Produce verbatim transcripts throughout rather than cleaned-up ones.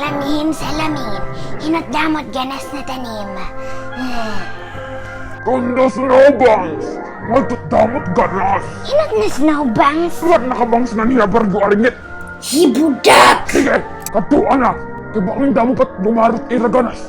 Amin, salamin. Hin-o it damo it ganas na tanim? Kon daw snowbangs. Ngadto it damo it ganas. Hin-o it snowbangs? Liwat na ka bangs na niya bargo aringit. Hi budak! Sige, kadtuan na. Kay bangin damo pa it gumaro it ira ganas.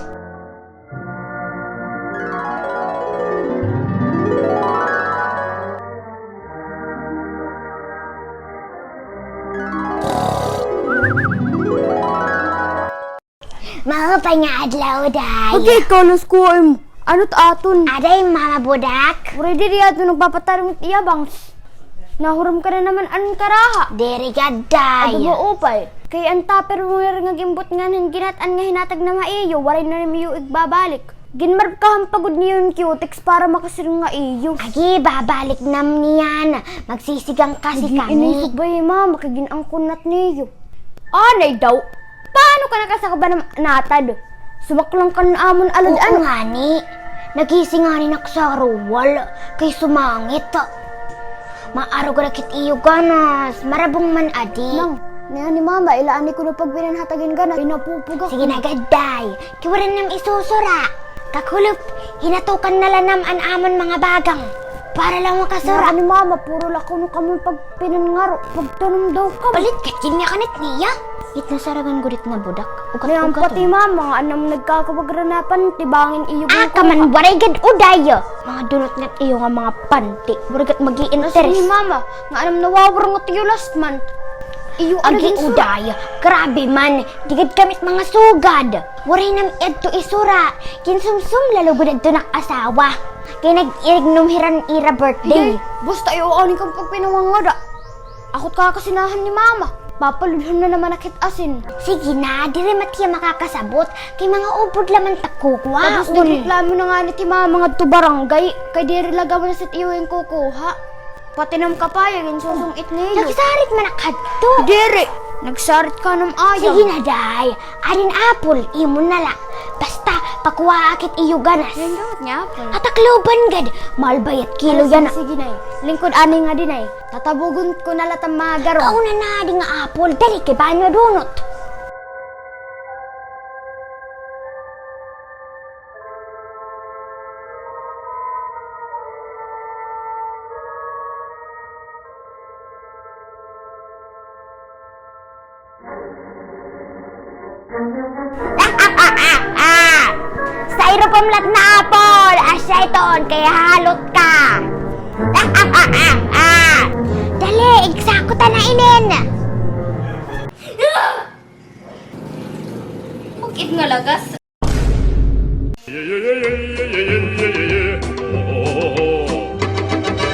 Maupay nga adlaw, day. Pag ikaw, las kuha mo. Ano it aton? Aday, mama budak. Waray diri aton nagpapatarong it iya bangs. Nahuram ka na naman an karaha. Diri gad, day. Adi ba, upay. Kay an Tupperware nga ginbutngan hin ginat-an nga hinatag na ha iyo, waray na niyo igbabalik. Ginmarkahan pa gud niyo hin Cutex para makasirong ha iyo. Agi, babalik nam niyan. Magsisigang kasi kami. Agi, inisog ba hi mama kay gin-angkon na it niyo. Anay daw. Paano ka nakasakaba na natad? Subak lang kan amon alad. Oo ano? Ngani. Nagising ngani nak sa ruwal. Kay sumangit. Maaro gud ak hit iyo ganas. Marabong man adi. Nang, niyan ni mama, ilaani ko na pagpinanhatag hin ganas. Ay, napupugak. Sige na gad, day. Kay waray nam isusura. Kakulop, hinatukan na la nam an amon mga bagang. Para la makasura. Niyan ni mama, puro la kuno kamo pag pinangaro, pagtanom daw ka. Palit ka, ginyakanit niya. It nasaragan gud it nga budak. Ugat-ugat. Pati mama, nga anam nagkakabagra na panti, bangin iyo. Ah, kaman, waray gad uday. Mga dunot nga iyo nga mga panti. Waray gad mag-iinteres. Ni mama, nga anam nawawarngot iyo last month. Iyo, agi uday. Grabe man. Di gad kami it mga sugad. Waray nam adto isura. Ginsumsum la lugod adto nak asawa. Kay nag-irig num hiran ira birthday. Basta iyo ani kang pagpinawangada. Ako it kakasinahan ni mama. Papaludhon na naman ak hit asin. Sige na, diri man hiya makakasabot. Kay mga ubod la man it ak kukuhaon. Tapos nagreklamo na ngani it hi mama ngadto barangay. Kay diri la gawas it iyo hin kukuha. Pati nam kapaya, ginsusong-it niyo. Nagsarit man ak hadto. Diri. Nagsarit ka nam ayam. Sige na, day. Arin apple, imo na la. Basta, pakuhaa ak hit iyo ganas. Nindot nga apple. Atakloban gad. Mahal bayat kilo yana. Sige, nay. Lingkod ani nga dinay. Tatabugon ko na la it mga garong. Kauna na adi nga apple. Dali kay banyo dunot. Sayro pamlat na apple, asya iton, kay halot ka. Dali, igsako ta na inin. Bukid nga lagas.